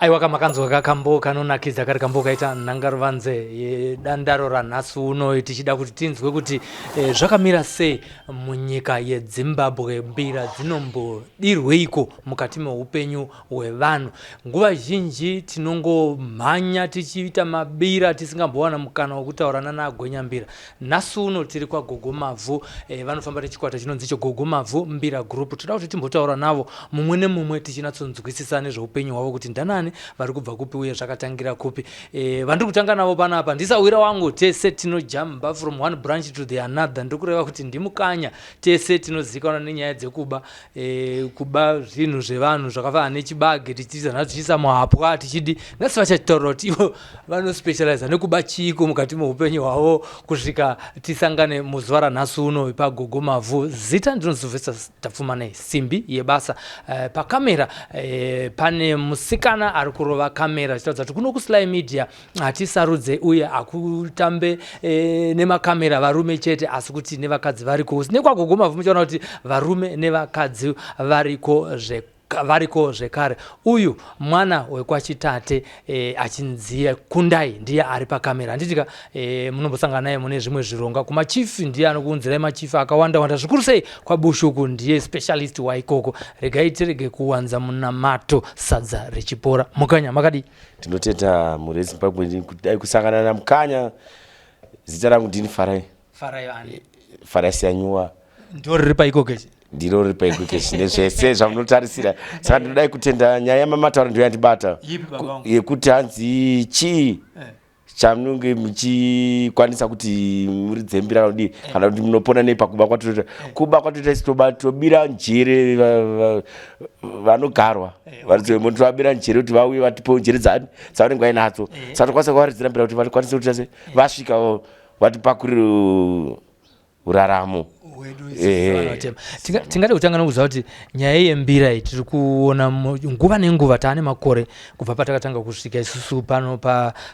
Aiwa kamakanzwa kakambo kanonakidza kari kambo kaita nhangaruvanze yedandaro ranhasi uno tichida kuti tinzwe kuti eh, zvakamira sei munyika yedzimbabwe mbira dzinombodirweiko mukati meupenyu hwevanhu nguva zhinji tinongomhanya tichiita mabira tisingambowana mukana wekutaura nana gwenyambira Nhasi uno tiri kwaGogo Mavhu eh, vanofamba nechikwata chinonzi icho Gogo Mavhu Mbira Group. Toda kuti timbotaura navo mumwe nemumwe tichinatsonzwisisa nezveupenyu hwavo kuti ndanani vari kubva kupi uye zvakatangira kupi. Eh, vandiri kutanga navo panapa ndisahwira wangu, tese tinojamba from one branch to the another. Ndiri kureva kuti ndimukanya, tese tinozivikanwa nenyaya dzekuba e, kuba zvinhu zvevanhu zvakafanana nechibage tichiisa nhasi tichiisa muhapwa tichidi nhasi vachataura kuti ivo vanospecializa nekuba chiiko mukati meupenyu hwavo kusvika tisangane muzuva ranhasi uno pagogo mavhu zita ndinozivisa tapfumanei simbi yebasa e, pakamera e, pane musikana ari kurova kamera achitaridza kuti kuno kusly media hatisarudze uye hakutambe e, nemakamera varume chete asi kuti nevakadzi variko nekwagogo mavhu muchaona kuti varume nevakadzi variko zve variko zvekare uyu mwana wekwachitate e, achinziya kundai ndiye ari pakamera handitika e, munombosangana naye mune zvimwe zvironga kumachief ndiye anokuunzirai machief akawanda wanda zvikuru sei kwabushuku ndiye specialist waikoko regai tirege kuwanza munamato sadza richipora mukanya makadii Tinotenda mhuri yeZimbabwe kudai kusangana naMukanya. Zita rangu ndini Farai. Farai ani? Farai Siyanyuwa. Ndiro riri paikokeshi. Ndiro riri paikokeshi nezvese zvamunotarisira. Saka ndinodai kutenda nyaya yamamataura ndiyo yandibata. Yekuti hanzi chii? Eh. chamunenge muchikwanisa kuti muridze mbira kana kudii eh. kana kuti munopona nei pakuba kwatinoita eh. kuba kwatinoita isi tobira njere vanogarwa eh, tovabira njere kuti vauye vatipewo njere dzavanenge vainadzo saka tokwanisa kuvaridzira mbira kuti vakwanise kuita se vasvika vatipakurire uraramo tingade kutanga nokuziva kuti nyaya yembira iyi tiri kuona nguva nenguva taane makore kubva patakatanga kusvika isusu pano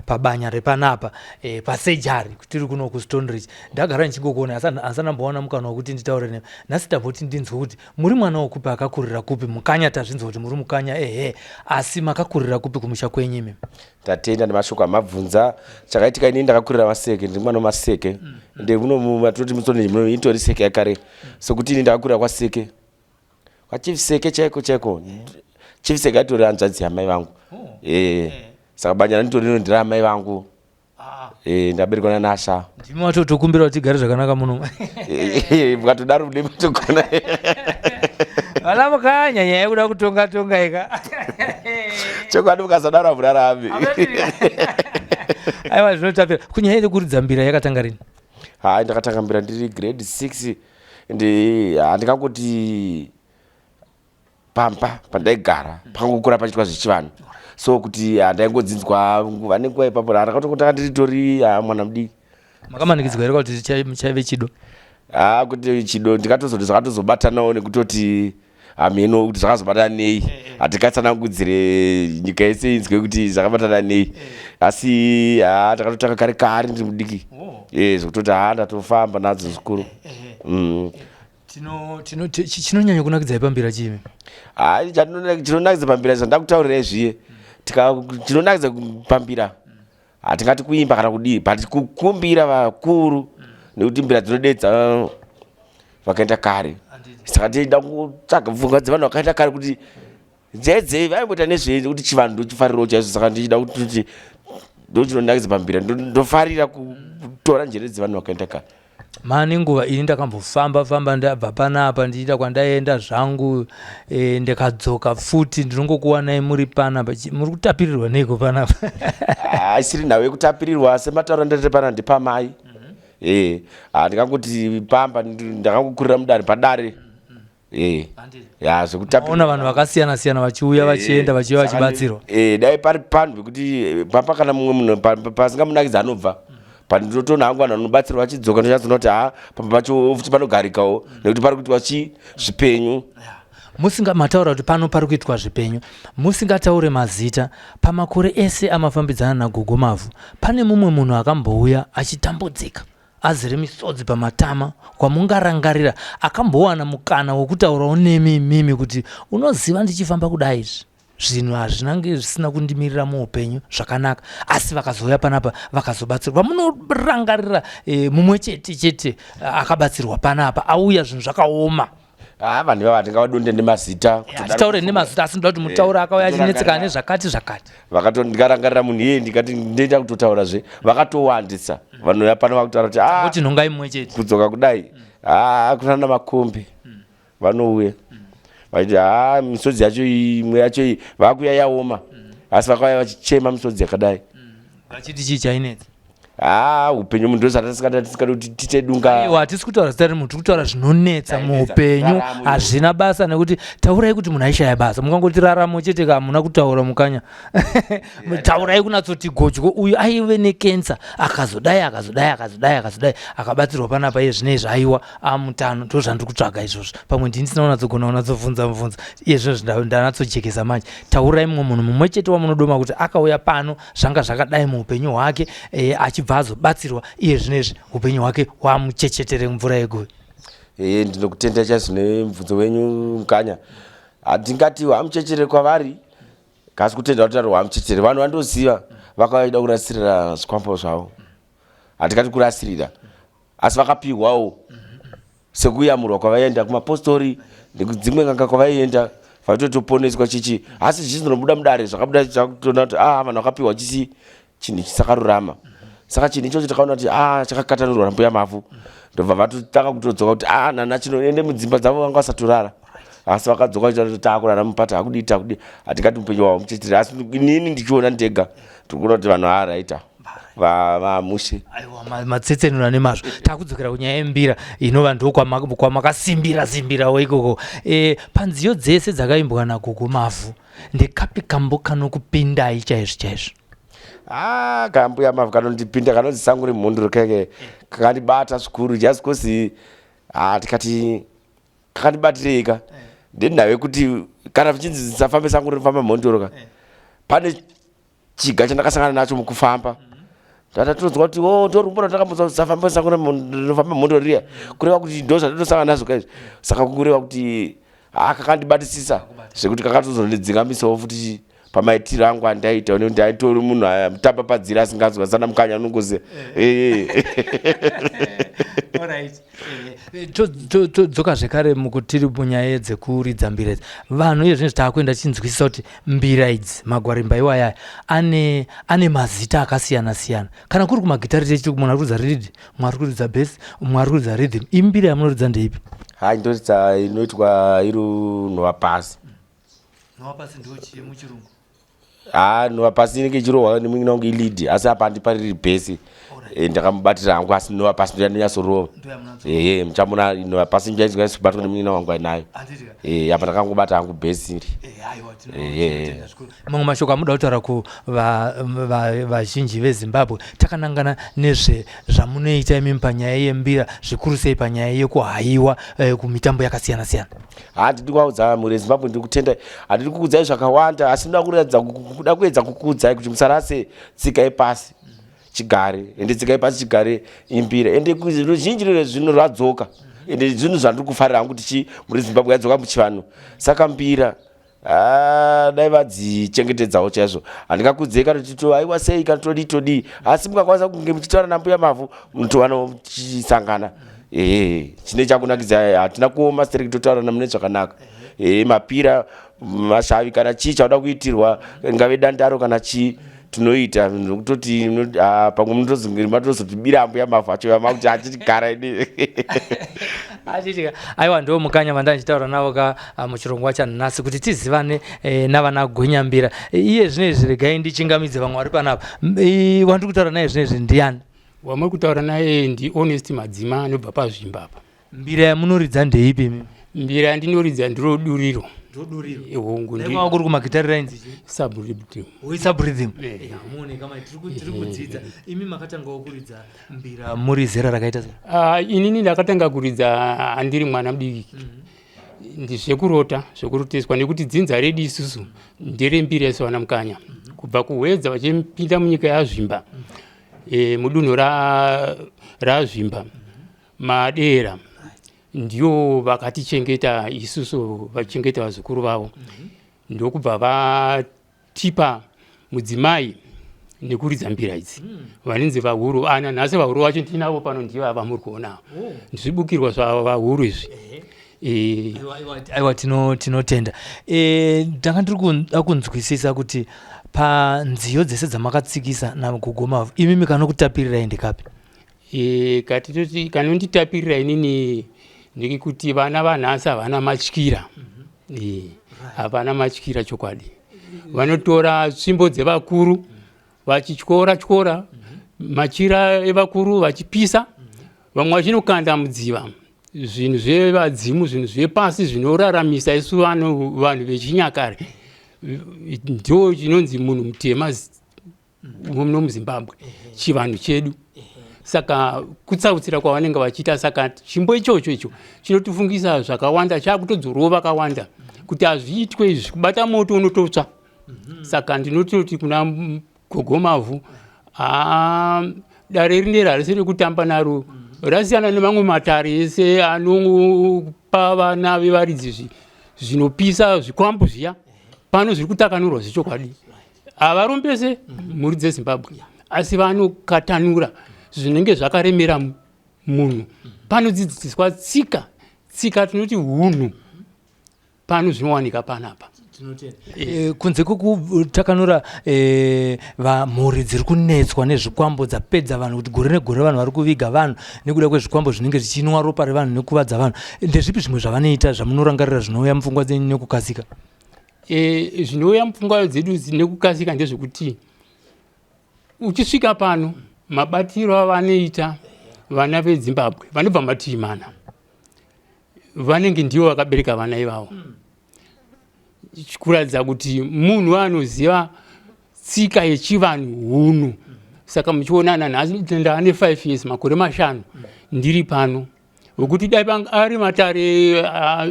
pabanya repanapa e, pasejari tiri kuno kustonridge ndagara ndichingokuona asi andambowana mukana wekuti nditaure nemi nhasi tamboti ndinzwe kuti muri mwana wokupi akakurira kupi mukanya tazvinzwa kuti muri mukanya ehe asi makakurira kupi kumusha kwenyu imi Tatenda nemashoko amabvunza. Chakaitika inini ndakakurira maseke, ndiri mwana wemaseke. Ende muno matoti musoni muno itori seke yakare. Sokuti ini ndakakurira kwaSeke. KwaChief Seke chaiko chaiko. Chief Seke atori hanzvadzi yamai vangu. Eh. Saka banya randitori rino ndira amai vangu. Eh, ndaberekwa naNasha. Ndimi watotokumbira kuti tigare zvakanaka muno. Mukatodaro mune matogona. Vana mukanya nyaya yekuda kutonga tonga ika. Chokwadi mukasadaro hamurarami. Aiwa zvinotapira. Kunyaya yekuridza mbira yakatanga rini? Hai ndakatanga mbira ndiri grade 6 ndi handingangoti pamba pandaigara pakangokura pachiitwa zvechivanhu so kuti handaingodzinzwa nguva nenguva ipapo ndakatongotanga ndiritori mwana mudiki. Makamanikidzwa here kuti chaive chido? Haa kuti chido ndikatozoti zvakatozobatanawo nekutoti hameno kuti zvakazobatana nei eh, eh. hatingatsanangudzire nyika yese inzwe kuti zvakabatana nei eh. asi haa takatotanga kare kare ndiri mudiki oh. e zvekutoti haa ndatofamba nadzo zvikuru. Chinonyanya kunakidzai pambira chii? Haa chinonakidza pambira zvandakutaurirai zviye chinonakidza pambira hatingati kuimba kana kudii but kukumbira vakuru nekuti mbira dzinodedza vakaenda kare saka tinoda kutsvaga pfungwa dzevanhu vakaenda kare kuti dzedzei vaimboita nezvei nekuti chivanhu ndochifarirawo chaizvo saka ndichida kuti ndochinonakidza pambira ndofarira kutora njere dzevanhu vakaenda kare. Mane nguva ini ndakambofamba famba ndabva panapa ndichiita kwandaenda zvangu e, ndikadzoka futi ndinongokuwanai muri panapa muri kutapirirwa neiko panapa? Haisiri nhau yekutapirirwa sematauro andaita pana ndepamai mm -hmm. E, handingangoti pamba ndakangokurira mudare padare eh ya zvekutaona vanhu vakasiyana siyana vachiuya eh, vachienda vachiuya vachibatsirwa. Eh, dai pari panhu pekuti pamba kana mumwe munhu pasingamunakidza anobva pandinotoona hangu vanhu vanobatsirwa vachidzoka ndochatsoona kuti ha pamba pacho futi panogarikawo nekuti pari kuitwa chi zvipenyu. Musinga mataura kuti pano pari kuitwa zvipenyu musingataure mazita pamakore ese amafambidzana naGogo Mavhu pane mumwe munhu akambouya achitambudzika azere misodzi pamatama kwamungarangarira akambowana mukana wekutaurawo nemi imimi kuti unoziva ndichifamba kudai izvi zvinhu hazvinange zvisina kundimirira muupenyu zvakanaka asi vakazouya panapa vakazobatsirwa vamunorangarira e, mumwe chete chete akabatsirwa panapa auya zvinhu zvakaoma. Ah, vanhu ivava hatingavadonde nemazita. Hatitaure nemazita asi ndoda kuti mutaure akauya achinetsekana nezvakati zvakati. Vakato ndikarangarira munhu iyeye ndikati ndoita kutotaura zve vakatowandisa vanouya pano vakutaura kuti ah, kuti nhongai mumwe chete kudzoka kudai ah kunana makombi vanouya vachiti ah misodzi yacho imwe yacho iyi vakuya yaoma asi vakauya vachichema misodzi yakadai vachiti chii chainetsa? Haa upenyu munhu ndozvatasikada tisikada kuti tite dunga. Aiwa hatisi kutaura zita remunhu tiri kutaura zvinonetsa muupenyu hazvina basa nekuti taurai kuti munhu aishaya basa mukangoti raramo chete ka hamuna kutaura mukanya taurai kunatsoti godyo uyu aive nekensa akazodai akazodai akazodai akazodai akabatsirwa panapa iye zvine izvi aiwa amutano ndozvandiri kutsvaga izvozvo pamwe ndini ndisina kunatsogona kunatsobvunza mubvunzo iye zvino ndanatsojekesa manje taurai mumwe munhu mumwe chete wamunodoma kuti akauya pano zvanga zvakadai muupenyu hwake e, achibva azobatsirwa iye zvinezvi upenyu hwake hwamuchechetere mvura yeguvi. E, ndinokutenda chaizvo nemubvunzo wenyu Mukanya. Hatingati hwamuchechetere kwavari kasi kutenda kuti hwamuchechetere vanhu vandoziva vakauya vachida kurasirira zvikwambo zvavo hatingati kurasirira asi vakapihwawo sekuyamurwa kwavaienda kumapostori nekudzimwe n'anga kwavaienda vaitotoponeswa chichi asi zvichinobuda mudare zvakabuda chakutoona kuti ah vanhu vakapiwa chisi chinhu chisakarurama saka chinhu ichocho takaona kuti ah chakakatanurwa nambuya mavhu ndobva vatotanga kutodzoka kuti ah nana chino ende mudzimba dzavo vanga vasatorara asi vakadzoka vachitaura kuti taakurara mupata hakudii takudii hatingati mupenyu wavo muchetiri asi inini ndichiona ndega ndikuona kuti vanhu haaraita vamushe aiwa matsetsenura nemazvo takudzokera kunyaya yembira inova ndokwamakasimbira simbirawo ikoko e, panziyo dzese dzakaimbwa nagogo Mavhu ndekapi kambo kanokupindai chaizvo chaizvo? Ah, kambuya Mavhu kanondipinda kanonzi sango remhondoro keke kakandibata zvikuru just cause ah, tikati kakandibatirei ka ndenhau yekuti kana vichinzi ndisafambe sango rinofamba mhondoro ka pane chiga chandakasangana nacho mukufamba ndatatonzwa kuti o ndorumbo randakambonzwa kuti safamba sango rinofamba mhondoro riya kureva kuti ndo zvandatosangana nazvo kaizvi saka kureva kuti ha kakandibatisisa zvekuti kakatozondidzingamisawo futi pamaitiro angu andaita nekuti ndaitori munhu mutamba padzira asinganzwa sana Mukanya anongoziva. Alright. Eh, todzoka zvekare mukutiri munyaya dzekuridza mbira idzi. Vanhu iye zvinezvi taakuenda tichinzwisisa kuti mbira idzi, magwarimba iwayaya ane ane mazita akasiyana siyana. Kana kuri kumagitari techiti munhu ari kuridza lead, mumwe ari kuridza bass, mumwe ari kuridza rhythm. Imbira yamunoridza ndeipi? Hai, ndoridza inoitwa iri nhova pasi. Nhova pasi ndiwo chii muchirungu? Haa, nhova pasi inenge ichirohwa nemunin'ina wangu ilead, asi apa andipariri bhesi. Eh, ndakamubatira hangu, asi nhova pasi ndoyandonyatsorova. Ehe, muchamona nhova pasi ndichaizwa nemunin'ina wangu ainayo. Eh, apa ndakangobata hangu bhesi iri. Eh, mamwe mashoko amuda kutaura kuvazhinji veZimbabwe takanangana nezvezvamunoita imimi panyaya yembira, zvikuru sei panyaya yekuhaiwa kumitambo yakasiyana siyana? Handidi kuvaudza mhuri yeZimbabwe, ndiri kutenda. Handidi kukuudzai zvakawanda, asi ndoda kuratidza, kuda kuedza kukuudzai kuti musarase tsika yepasi chigare. Ende tsika yepasi chigare imbira, ende ruzhinji rwezvinhu rwadzoka, ende zvinhu zvandiri kufarira hangu kuti chi mhuri yeZimbabwe yadzoka muchivanhu. Saka mbira, ah, dai vadzichengetedzawo chaizvo. Handingakudzei kana kuti aiwa sei kana todii todii, asi mukakwanisa kunge muchitaura nambuya Mavhu, munotowana muchisangana. Ehe, chine chakunakidza, hatina kuoma stereki, totaura namune zvakanaka. Ehe, mapira, mashavi, kana chii chauda kuitirwa, ngave dandaro kana chii, tinoita nokutoti ah, pamwe munotozotibira mbuya Mavhu acho makuti achitigara ini. Achitika. Aiwa, ndo mukanya vandanga ndichitaura navo ka, ah, muchirongwa chanhasi kuti tizivane navana Gwenyambira. Iye zvino izvi regai ndichingamidze vamwe vari panapa. Wandiri kutaura naye zvino izvi ndiani? Wamuri kutaura naye ndi Honest Madzima, anobva paZvimba apa. Mbira yamunoridza ndeipi imi? Mbira yandinoridza ndiro duriro. Ndoduriro. Hongu. Ndiko kuri kumagitari rainzi chii? Sub rhythm. Oi, sub rhythm. Muone kama tiri kudzidza. Imi makatangawo kuridza mbira muri zera rakaita sei? Ah, inini ndakatanga kuridza handiri mwana mudiki. Ndizvekurota, zvekuroteswa, nekuti dzinza redu isusu nderembira isu vana Mukanya. Kubva kuHwedza vachipinda munyika yaZvimba. Mudunhu raZvimba. Madera ndiyo vakatichengeta isusu, vachengeta vazukuru vavo. Ndokubva vatipa mudzimai nekuridza mbira idzi. Vanonzi vahuru. Ana nhasi vahuru vacho ndinavo pano, ndivo ava muri kuona. Zvibukirwa zvavahuru izvi. Aiwa, tinotenda. Ndanga ndiri kuda kunzwisisa kuti panziyo dzese dzamakatsikisa naGogo Mavhu, imimi kanokutapirirai ndekapi? Katitoti kanonditapirira inini ndekuti vana vanhasi havana matyira. Havana matyira chokwadi. Vanotora tsvimbo dzevakuru vachityora tyora machira evakuru, vachipisa, vamwe vachinokanda mudziva zvinhu zvevadzimu, zvinhu zvepasi zvinoraramisa isu vanhu vechinyakare. Ndo chinonzi munhu mutema muno muZimbabwe, chivanhu chedu. Saka kutsautsira kwavanenge vachiita, saka chimbo ichocho icho chinotifungisa zvakawanda, chakutodzorova vakawanda kuti hazviitwe izvi, kubata moto unototsva. Saka ndinototi kuna Gogo Mavhu, haa, dare rineri harisi rekutamba naro, rasiyana nemamwe matare ese anopa vana vevaridzi zvinopisa, zvikwambo zviya. Pano zviri kutakanurwa zvechokwadi. Havarombese mhuri dzeZimbabwe, asi vanokatanura zvinenge zvakaremera munhu. Panodzidziswa tsika, tsika tinoti hunhu, pano zvinowanika panapa. Kunze kwekutakanura mhuri dziri kunetswa nezvikwambo dzapedza vanhu, kuti gore negore vanhu vari kuviga vanhu nekuda kwezvikwambo zvinenge zvichinwa ropa revanhu nekuvadza vanhu, ndezvipi zvimwe zvavanoita zvamunorangarira zvinouya mupfungwa dzenyu nekukasika? Zvinouya mupfungwa dzedu nekukasika ndezvekuti uchisvika pano, mabatiro avanoita vana veZimbabwe vanobva mativi mana, vanenge ndivo vakabereka vana ivavo, kuratidza kuti munhu anoziva tsika yechivanhu, hunhu. Saka muchionana nhasi, ndaane 5 years, makore 5 ndiri pano, wekuti dai ari matare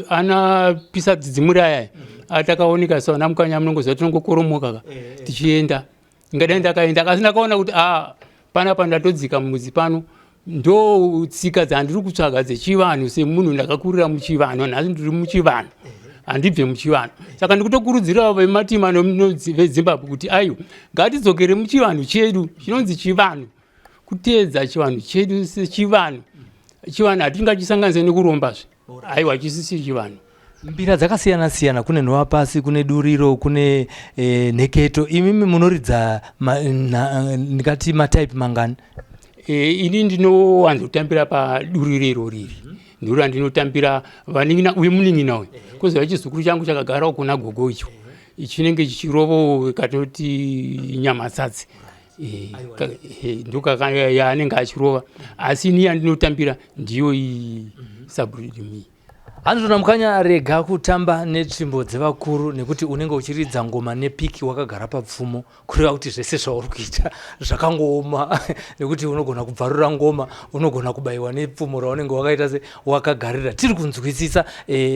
ana pisa dzidzimuri aya atakaoneka saana Mukanya, munongoziva tinongokoromoka ka tichienda, ingadai ndakaenda. Kasi ndakaona kuti a panapa ndatodzika mudzi pano, ndo tsika dzandiri kutsvaga dzechivanhu. Semunhu ndakakurira muchivanhu, nhasi ndiri muchivanhu, handibve muchivanhu. Saka ndikutokurudzirawo vematima veZimbabwe kuti aiwa, ngatidzokere muchivanhu chedu chinonzi chivanhu, kuteedza chivanhu chedu sechivanhu. Chivanhu hatingachisanganise nekurombazve, aiwa chisisiri chivanhu. Mbira dzakasiyana siyana, kune nhova pasi, kune duriro, kune nheketo. Imimi munoridza ndingati matype mangani? Ini ndinowanzotambira paduriro iro riri ndiro randinotambira vanin'ina uye munin'ina uyu, kozova chizukuru changu chakagarawo kuna gogo icho chinenge chichirovawo katoti nyamatsatsi ndoyaanenge achirova, asi ini yandinotambira ndiyo iyi sabridm iyi. Hanzvona Mukanya, rega kutamba netsvimbo dzevakuru nekuti unenge uchiridza ngoma nepiki wakagara papfumo, kureva kuti zvese zvauri kuita zvakangooma nekuti unogona kubvarura ngoma, unogona kubayiwa nepfumo raunenge wakaita se wakagarira. Tiri kunzwisisa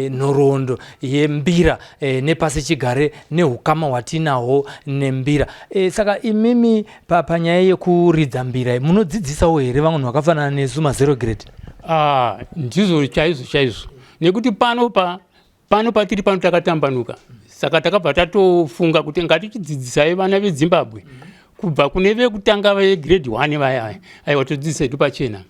nhoroondo yembira nepasi chigare neukama hwatinahwo nembira. Saka imimi panyaya yekuridza mbira munodzidzisawo here vamwe vanhu vakafanana nesu mazero grade? Ndizvo chaizvo chaizvo, nekuti pano pano patiri pano takatambanuka, saka takabva tatofunga kuti ngatichidzidzisai vana veZimbabwe kubva kune vekutanga vegrade 1 vaya, aiwa todzidzisa hedu pachena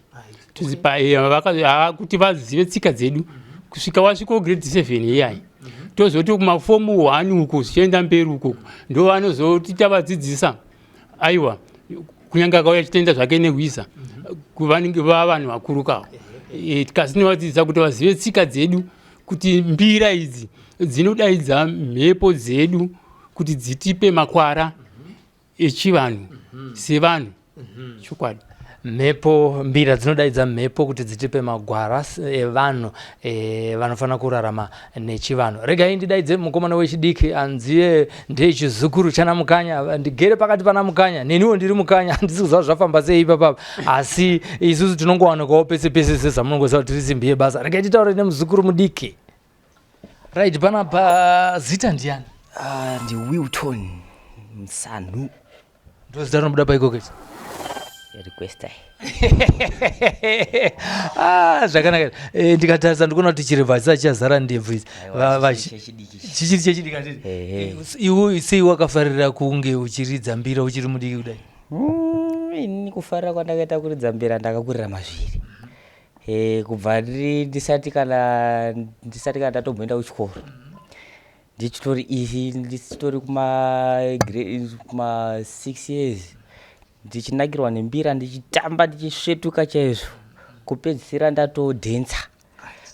kuti vazive tsika dzedu kusvika wasvikawo grade 7 iyai. Tozoti kumafomu 1 uko zvichienda mberi uko ndo vanozoti tavadzidzisa, aiwa kunyange akauya achitoenda zvake nehwiza vanenge vava vanhu vakuru kawo. Kasi tinovadzidzisa kuti vazive tsika dzedu, kuti mbira idzi dzinodaidza mhepo dzedu kuti dzitipe makwara echivanhu sevanhu. Chokwadi. Mhepo, mbira dzinodaidza mhepo kuti dzitipe magwara evanhu vanofanira kurarama nechivanhu. Regai ndidaidze mukomana wechidiki anziye ndechizukuru chana Mukanya. Ndigere pakati pana Mukanya, neniwo ndiri Mukanya, handisi kuziva zvafamba sei ipapapa, asi isusu tinongowanikawo pese pese sezvamunongoziva kuti tiri simbi yebasa. Regai titaure nemuzukuru mudiki. Right, panapa zita ndiani? Ndi Wilton Msanhu. Ndozita rinobuda paikoko ichi? Request. Zvakanaka. Ndikatarisa ndikuona kuti chirebvu hachisati chazara ndebvu idzi. Chichiri chechidiki handiti? Iwe sei wakafarira kunge uchiridza mbira uchiri mudiki kudai? Ini kufarira kwandakaita kuridza mbira, ndakakurira mazviri. Kubva ndisati kana ndatomboenda kuchikoro, ndichitori ihi ndichitori kuma 6 years, ndichinakirwa nembira, ndichitamba, ndichisvetuka chaizvo, kupedzisira ndatodhensa,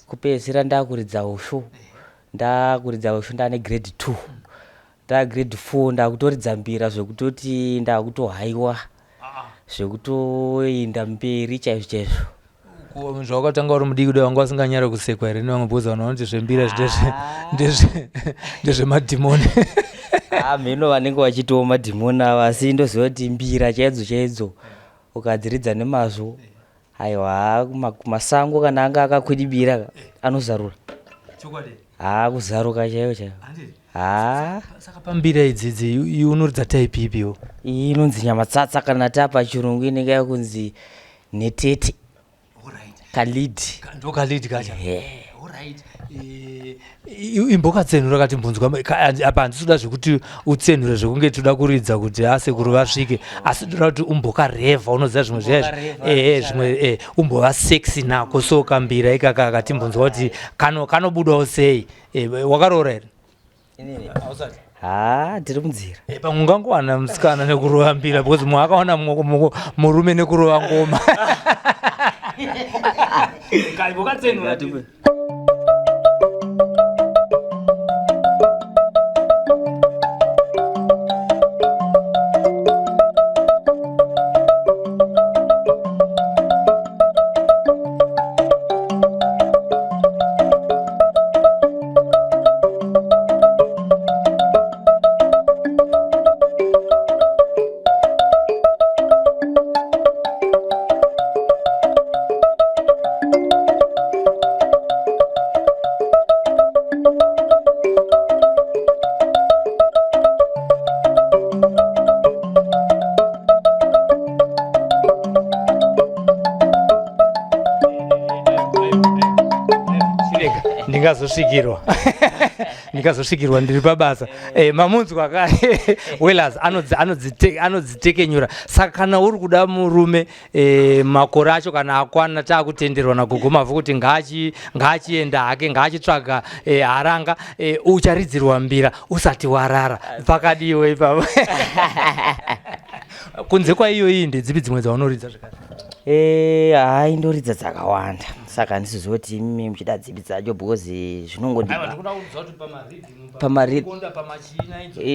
kupedzisira ndakuridza hosho. Ndakuridza hosho ndane grade 2, ndagrade 4 ndakutoridza mbira zvekutoti ndakutohaiwa zvekutoenda mberi chaizvo chaizvo. Zvawakatanga uri mudiki kudai, wanga usinganyare kusekwa here nevamwe? Because vanhu vanoti zvembira ndezvemadhimoni. Mheno vanenge vachitiwo madhimoni ava, asi ndoziva kuti mbira chaidzo chaidzo ukadziridza nemazvo, aiwa, kumasango kana anga akakwidibira anozarura. Haa, kuzaruka chaiyo chaiyo, haa. Saka pambira idzidzi unoridza type ipiwo? Iyi inonzi nyamatsatsa, kana tapa chirungu inenge yakunzi netete, kalead. Ndo kalead kacha. Imbokatsenura katimbunzwa apa. Handisi kuda zvekuti utsenure zvekunge toda kuridza kuti asekuru vasvike, asi toda kuti umbokarevha, unoziva zvimwe zviya, ehe, zvimwe umbova sexy nako. So kambira ikaka katimbunzwa kuti kanobudawo sei. Wakaroora here? Haa, tiri munzira. Pamwe ungangowana musikana nekurova mbira, because mumwe akawana murume nekurova ngoma. Kaimbokatsenura. Ndingazosvikirwa. Ndingazosvikirwa ndiri pabasa. Eh, mamunzwa ka Wellers anodzitekenyura. Saka kana uri kuda murume eh, makore acho kana akwana taakutenderwa nagogo Mavhu kuti ngaachienda hake ngaachitsvaga eh, haranga eh, ucharidzirwa mbira usati warara. Pakadiwe ipapo. Kunze kwaiyoyi ndedzipi dzimwe dzaunoridza zvekare? Eh, hai ndoridza dzakawanda saka handisiziva kuti imimi muchida dzipi dzacho because zvinongodi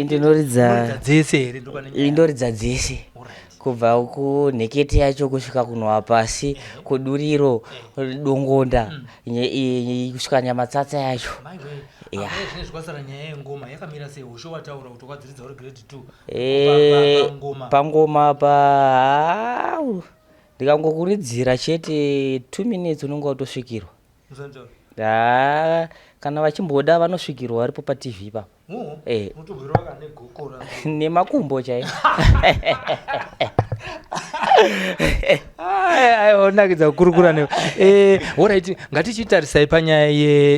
ndinoridza dzese here ndoridza dzese kubva kunhekete yacho kusvika kunova pasi kuduriro dongonda mm. kusvika nyamatsatsa yacho eh, pangoma pa ndikangokuridzira chete two minutes unonge watosvikirwa haa kana vachimboda vanosvikirwa varipo patv ipapo eh. nemakumbo chaivo onakidza kukurukura newe eh, orit ngatichitarisai panyaya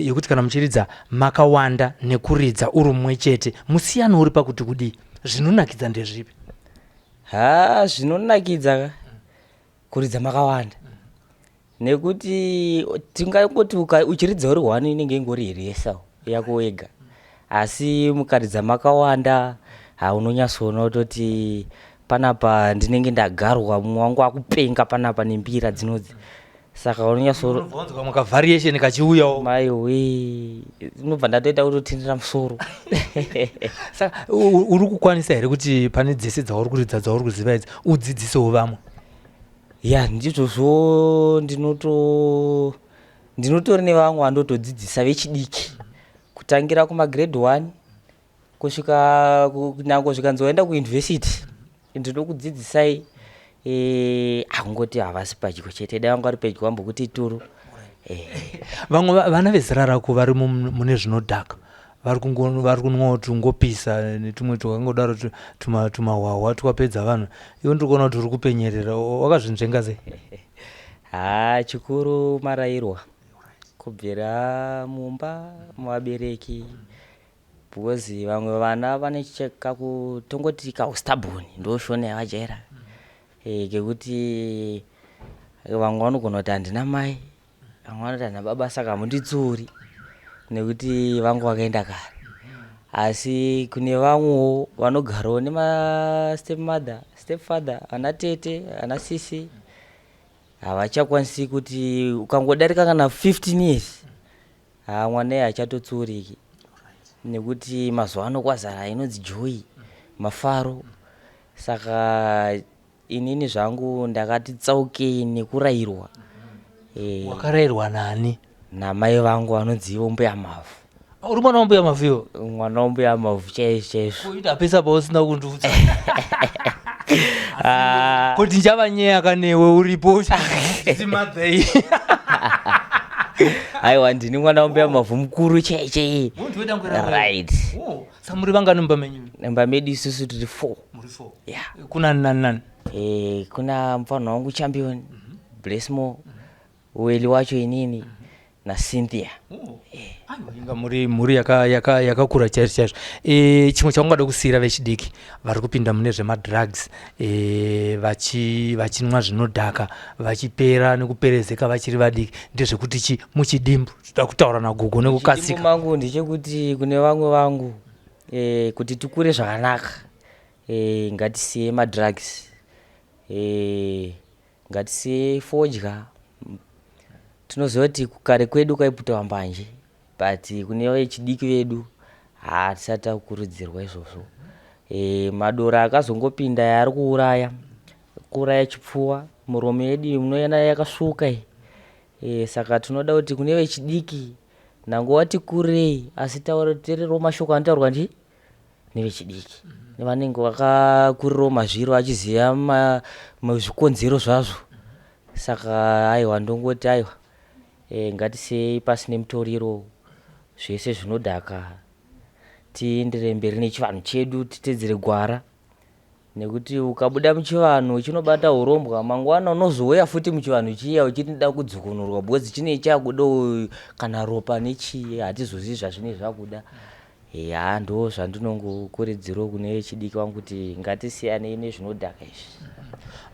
yekuti kana muchiridza makawanda nekuridza uri mumwe chete musiyano uri pakuti kudii zvinonakidza ndezvipi Ha zvinonakidza ka kuridza makawanda nekuti tingangoti uchiridza uri one inenge ingori rehearsal yako wega asi mukaridza makawanda ha unonyatsoona kutoti panapa ndinenge ndagarwa mumwe wangu akupenga panapa nembira dzinodzi saka unonyatsounobva kamwe kavariation kachiuyawo maiwe unobva ndatoita kutotindira musoro saka uri kukwanisa here kuti pane dzese dzauri kuridza dzauri kuziva idzi udzidzisewo vamwe ya ndizvozvo ndinoto ndinotori nevamwe vandotodzidzisa vechidiki kutangira kumagrade one kusvika nyange zvikanzi waenda kuuniversity ndinokudzidzisai eh, akungoti havasi padyo chete dai vanga vari pedyo vambokuti turu eh. vamwe vana vezera rako vari mune zvinodhaka vari kunwawo tungopisa netumwe twakangodaro tumahwahwa twapedza vanhu iwe ndiri kuona kuti uri kupenyerera wakazvinzvenga sei haa chikuru marairwa kubvira mumba muvabereki Because vamwe vana vane kaku tongoti kaustubborn ndoshona yavajaira eh, kekuti vamwe vanogona kuti handina mai vamwe vanoti handina baba saka hamunditsuri nekuti vangu vakaenda kare asi kune vamwewo vanogarawo nemastep mother step father ana tete ana sisi havachakwanisi kuti ukangodarika kana 15 years Haa mwana iye hachatotsuuriki nekuti mazuva ano kwazara inonzi joy mafaro saka inini zvangu ndakati tsaukei nekurairwa eh, wakarairwa nani namai vangu vanonzi ivo mbuya mavhu uri mwana wambuya mavhu iwo mwana wambuya mavhu chaizvo chaizvo kuita pesa pausina kundiudza ah. kuti ndichavanyeya kanewe uripo simadhei aiwa ndini mwana wambuya mavhu mukuru chaichai right oh, samuri vangani mumba menyu mumba medu isusu tiri four muri four yeah kuna nani nani eh kuna mfana wangu champion mm -hmm. blessmore mm -hmm. Welly wacho inini naCynthia. Oh. Eh. Aiwa inga muri mhuri yakakura yaka, yaka chaizvo chaizvo. E, chimwe chaungada kusiira vechidiki vari kupinda mune zvemadrugs e, vachi vachinwa zvinodhaka vachipera nekuperezeka vachiri vadiki ndezvekuti chi muchidimbu toda kutaura nagogo nekukasika. Mangu ndechekuti kune vamwe vangu e, kuti tikure zvakanaka e, ngatisiye madrugs e, Ngatisiyei fodya tinoziva kuti kare kwedu kwaiputwa mbanje but kune vechidiki vedu hatisati takurudzirwa izvozvo. E, madora akazongopinda aya ari kuuraya kuuraya chipfuwa muromo yedu iyi munoona yakasvuuka iyi e, saka tinoda kuti kune vechidiki nangwe wati kurei asi teererawo mashoko anotaurwa ndi nevechidiki nevanenge vakakurirawo mazviri vachiziva zvikonzero zvazvo saka aiwa ndongoti aiwa e, ngatisiyei pasi nemutoriro zvese zvinodhaka tiendere mberi nechivanhu chedu titedzere gwara nekuti ukabuda muchivanhu uchinobata hurombwa mangwana unozouya futi muchivanhu chiya uchiti ndida kudzokonорwa because chinee chakuda kana ropa nechii hatizozivi zvazvinee zvakuda. Ya, ndo zvandinongokurudzirawo kune vechidiki vangu kuti ngatisiyanei nezvinodhaka izvi.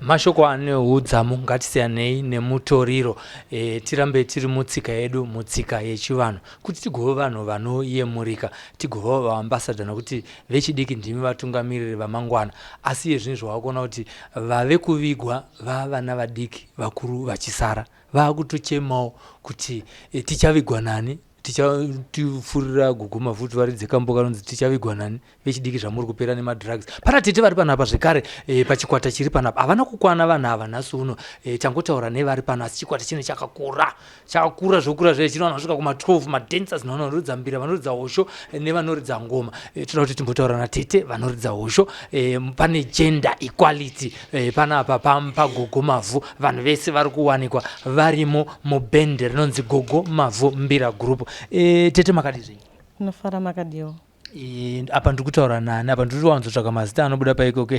Mashoko ane hudzamu, ngatisiyanei nemutoriro e, tirambe tiri mutsika yedu, mutsika yechivanhu, kuti tigove vanhu vanoyemurika, tigovawo vaambassadha, nokuti vechidiki ndimi vatungamiriri vamangwana. Asi iye zvino zvawakuona kuti vave kuvigwa vavana vadiki, vakuru vachisara vakutochemawo kuti e, tichavigwa nani? Tichatifurira gugu mafuti varidze kambo kanonzi tichavigwa nani. Vechidiki, zvamuri kupera nemadrugs. Pana tete vari panapa zvekare e, pachikwata chiri panapa havana kukwana vanhu ava nhasi uno. E, tangotaura nevari pano, asi chikwata chino chakakura, chakakura zvokura zve chino vanhu vasvika kuma12, madancers nevanoridza mbira, vanoridza hosho eh, nevanoridza ngoma. E, toda kuti timbotaura natete vanoridza hosho. E, pane gender equality e, panapa paGogo Mavhu, vanhu vese vari kuwanikwa varimo mubhende rinonzi Gogo Mavhu Mbira Group. E, tete, makadi zvenyu? Tinofara, makadiwo? E, apa ndiri kutaura nani? Apa ndiri kuwanzotsvaka mazita anobuda paikoko.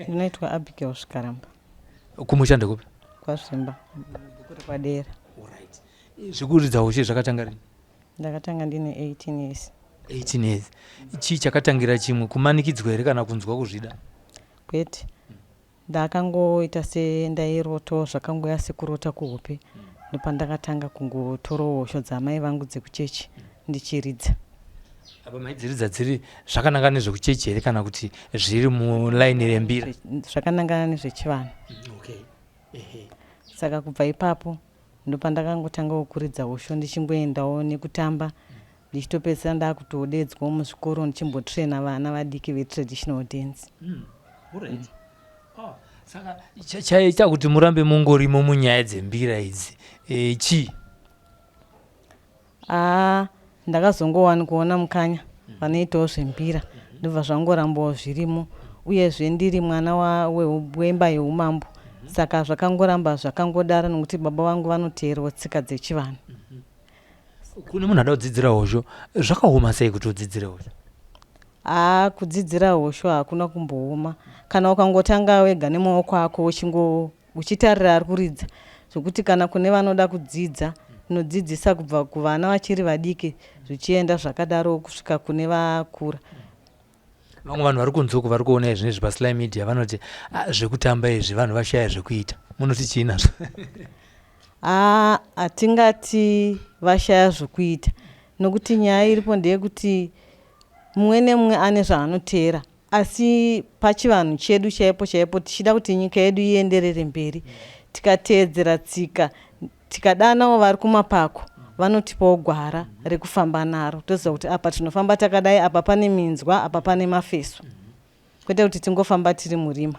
Ndinoitwa Abigail Svikaramba. Kumusha ndekupi? Kwazvimba, kuri kwadera. Zvekuridza hosho zvakatanga rini? Ndakatanga ndine 18 years. 18 years. Chii chakatangira chimwe, kumanikidzwa here kana kunzwa kuzvida? Kwete, ndakangoita sendairoto, zvakangoya sekurota kuhope, ndopandakatanga kungotorawo hosho dzamai vangu dzekuchechi ndichiridza. Apa maidziridza dziri zvakananga nezvekuchechi here kana kuti zviri mulaini rembira? Zvakanangana nezvechivanhu. Saka kubva ipapo ndopandakangotangawo kuridza hosho, ndichingoendawo nekutamba, ndichitopedzisira ndakutodedzwawo muzvikoro ndichimbotraina vana vadiki vetraditional dance. Alright. Oh, saka chaita kuti murambe mungorimo munyaya dzembira idzi e, chii? Aa, ndakazongowani kuona mukanya vanoitawo zvembira, ndobva zvangorambawo zvirimo. Uyezve ndiri mwana wemba yeumambo, saka zvakangoramba zvakangodaro nokuti baba vangu vanoteerawo tsika dzechivanhu. Kune munhu ada kudzidzira hosho, zvakaoma sei kuti udzidzire hosho? Haa, kudzidzira hosho hakuna kumbooma kana ukangotanga wega nemaoko ako uchingo uchitarira ari kuridza, zvokuti kana kune vanoda kudzidza, tinodzidzisa kubva kuvana vachiri vadiki zvichienda zvakadaro kusvika kune vakura. Vamwe vanhu vari kunze uku vari kuona izvi paSly Media vanoti, "Ah, zvekutamba izvi vanhu vashaya zvekuita." Munoti chii nazvo? Haa, hatingati vashaya zvokuita, nokuti nyaya iripo ndeyekuti mumwe nemumwe ane zvaanoteera, asi pachivanhu chedu chaipo chaipo, tichida kuti nyika yedu ienderere mberi, tikateedzera tsika, tikadanawo vari kumapako, vanotipawo gwara rekufamba naro, toziva kuti apa tinofamba takadai, apa pane minzwa, apa pane mafeso, kwete kuti tingofamba tiri murima.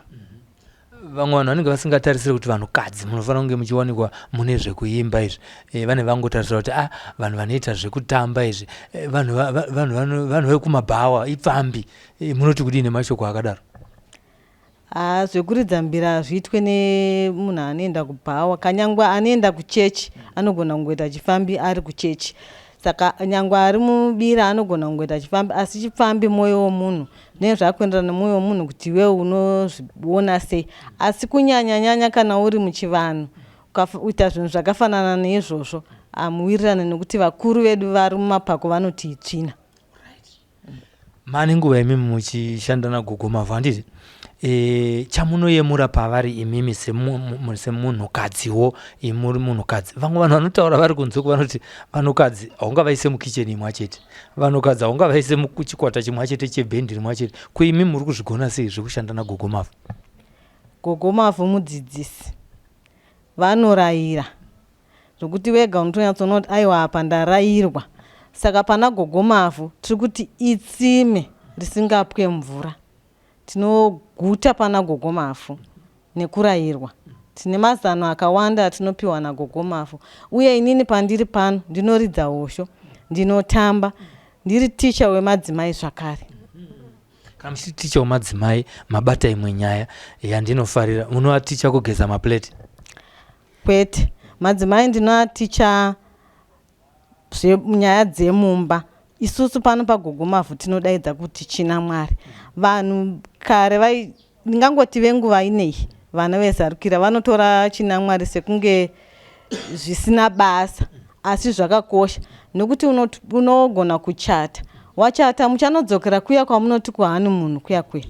Vamwe vanhu vanenge vasingatarisiri kuti vanhukadzi munofanira kunge muchiwanikwa mune zvekuimba izvi. E, vane vangotarisira kuti, ah, vanhu vanoita zvekutamba izvi e, vanhu vanhu vekumabhawa, ipfambi. E, munoti kudii nemashoko akadaro? Haa, zvekuridza mbira hazviitwe nemunhu anoenda kubhawa. Kanyangwe anoenda kuchechi anogona kungoita chifambi ari kuchechi, saka nyangwe ari mubira anogona kungoita chifambi, asi chifambi mwoyo womunhu, zvinenge zvakuenderana nemwoyo womunhu kuti iwewe unozviona sei. Asi kunyanya nyanya kana uri muchivanhu ukaita zvinhu zvakafanana neizvozvo, hamuwirirane, nekuti vakuru vedu vari mumapako vanoti itsvina. Mane nguva imimi muchishanda naGogo Mavhu, handiti? E, chamunoyemura pavari imimi semunhukadziwo, muri munhukadzi, vamwe vanhu vanotaura vari kunze uku vanoti vanhukadzi haungavaise mukicheni imwe chete, vanhukadzi haungavaise muchikwata chimwe chete, chebhendi rimwe chete. Kuimi muri kuzvigona sei zvekushanda naGogo Mavhu? Gogo Mavhu mudzidzisi, vanorayira zvokuti wega unotonyatsoona kuti aiwa, apa ndarayirwa. Saka pana Gogo Mavhu tiri kuti itsime risingapwe mvura. Tinoguta pana Gogo Mavhu nekurayirwa. Tine mazano akawanda atinopiwa naGogo Mavhu. Uye inini pandiri pano ndinoridza hosho, ndinotamba, ndiri ticha wemadzimai zvakare. Kana muchiti ticha wemadzimai, mabata imwe nyaya yandinofarira. Munovaticha kugeza maplate? Kwete, madzimai ndinoaticha zvenyaya dzemumba. Isusu pano paGogo Mavhu tinodaidza kuti china Mwari. Vanhu kare vai, ndingangoti venguva inei, vana vezarukira vanotora china Mwari sekunge zvisina basa, asi zvakakosha nekuti unogona kuchata. Wachata muchanodzokera kuya kwamunoti kuhoneymoon kuya kuya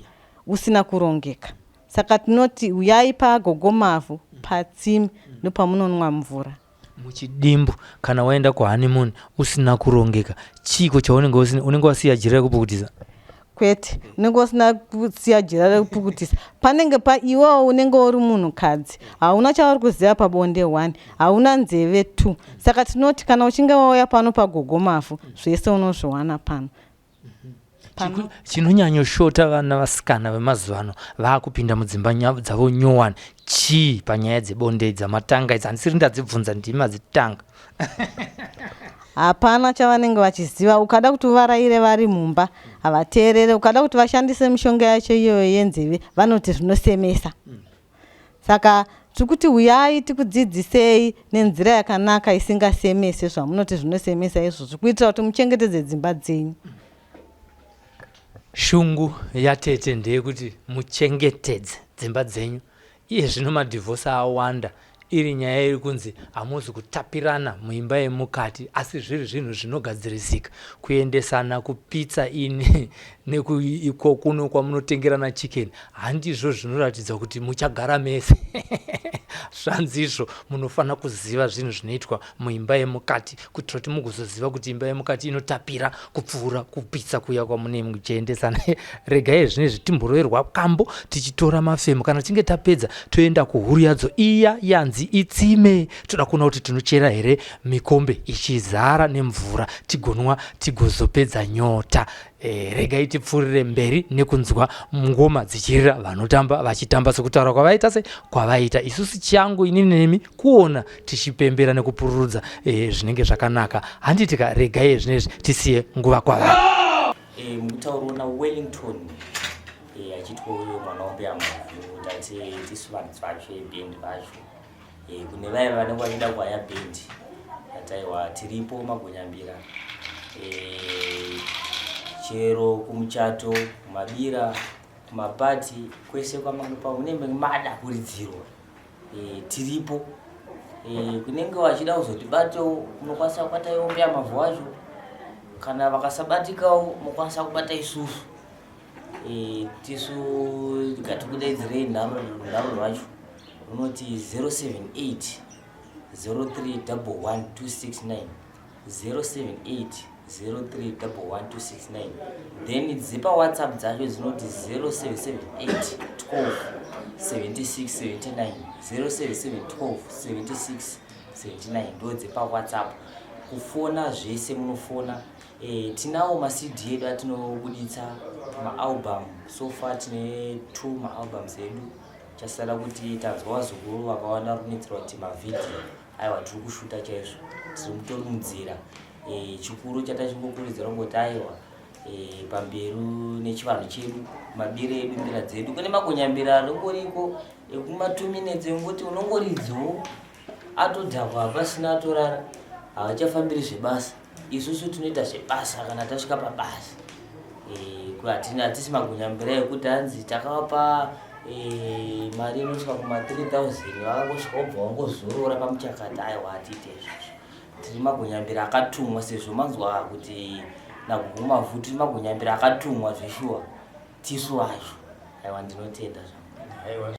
usina kurongeka. Saka tinoti uyai paGogo Mavhu patsime ndopamunonwa mvura. Muchidimbu kana waenda kuhoneymoon usina kurongeka chiiko chaunenge usina unenge wasiya jira rekupukutisa? Kwete, unenge usina kusiya jira rekupukutisa. Panenge pa iwewo unenge uri munhukadzi, hauna chauri kuziva pabonde one, hauna nzeve two. Saka tinoti kana uchinge wauya pano paGogo Mavhu zvese unozviwana pano. Pano. Chinonyanyoshota vana vasikana vemazuva ano vaakupinda mudzimba dzavo nyowani chii panyaya dzebonde dzamatanga idzi handisiri ndadzibvunza ndimi madzitanga. Hapana chavanenge vachiziva. Ukada kuti uvaraire vari mumba havateerere. Ukada kuti vashandise mishonga yacho iyoyo yenzeve vanoti zvinosemesa. Saka tiri kuti huyai tikudzidzisei nenzira yakanaka isingasemese zvamunoti zvinosemesa izvozvo kuitira kuti muchengetedze dzimba dzenyu. Shungu yatete ndeyekuti muchengetedze dzimba dzenyu. Iye zvino madhivhosi awanda iri nyaya iri kunzi hamuzi kutapirana muimba yemukati asi zviri zvinhu zvinogadzirisika. Kuendesana kupitsa ini nekuiko kuno kwamunotengerana chicken handizvo zvinoratidza kuti muchagara mese zvanzizvo munofanira kuziva zvinhu zvinoitwa muimba yemukati kuitira kuti mugozoziva kuti imba yemukati inotapira kupfuura kupitsa kuya kwamune muchiendesana regai zvinezvi timboroverwa kambo tichitora mafemo kana tichinge tapedza toenda kuhuru yadzo iya yanzi itsime toda kuona kuti tinochera here mikombe ichizara nemvura tigonwa tigozopedza nyota e, regai tipfuurire mberi nekunzwa ngoma dzichirira vanotamba vachitamba sekutaura kwavaita se kwavaita isusu changu inini nemi kuona tichipembera nekupururudza e, zvinenge zvakanaka handitika regai zvinezvi tisiye nguva kwavari e, mukutaurwa nawellington e, achitwa uyo mwana wambuya mavhu tati tisu vanhu vacho ebhendi vacho e, kune vaya vanenge vachida kuhaya bhendi ataiwa tiripo magonyambira e, chero kumuchato kumabira kumapati kwese kwamunenge mada kuridzirwa e, tiripo e, kunenge vachida kuzotibatewo munokwanisa kubata iwo mbuya mavhu acho kana vakasabatikawo mokwanisa kubata isusu e, tisu ngatikudaidzirei nharo rwacho runoti 078 03 269 078 0311269 then dzepawhatsapp dzacho dzinoti 0778 12 76 79 077 12 76 79 ndo dzepawhatsapp kufona zvese munofona e, tinawo macd edu atinobuditsa maalbum so far tine two maalbums edu chasara kuti tanzwa vazukuru vakawanda vari kunetsera kuti mavhidhiyo aiwa tiri kushuta chaizvo tiri mutori munzira e, chikuru chatachingokurudzira kungoti aiwa e, pamberi nechivanhu chedu mabire edu mbira dzedu kune makonyambira aringoriko ekuma 2 minutes engoti unongoridzawo atodhakwa hapasina atorara havachafambiri zvebasa isusu tinoita zvebasa kana tasvika pabasa e, hatisi magunyambira ekuti hanzi takavapa e, mari inosvika kuma 3000 vakangosvika wobva wangozorora pamuchakata aiwa hatiite izvozvo tiri magunyambira akatumwa sezvo manzwa kuti nagogo mavhu tiri magunyambira akatumwa zveshuwa tisu vacho aiwa ndinotenda zvangu.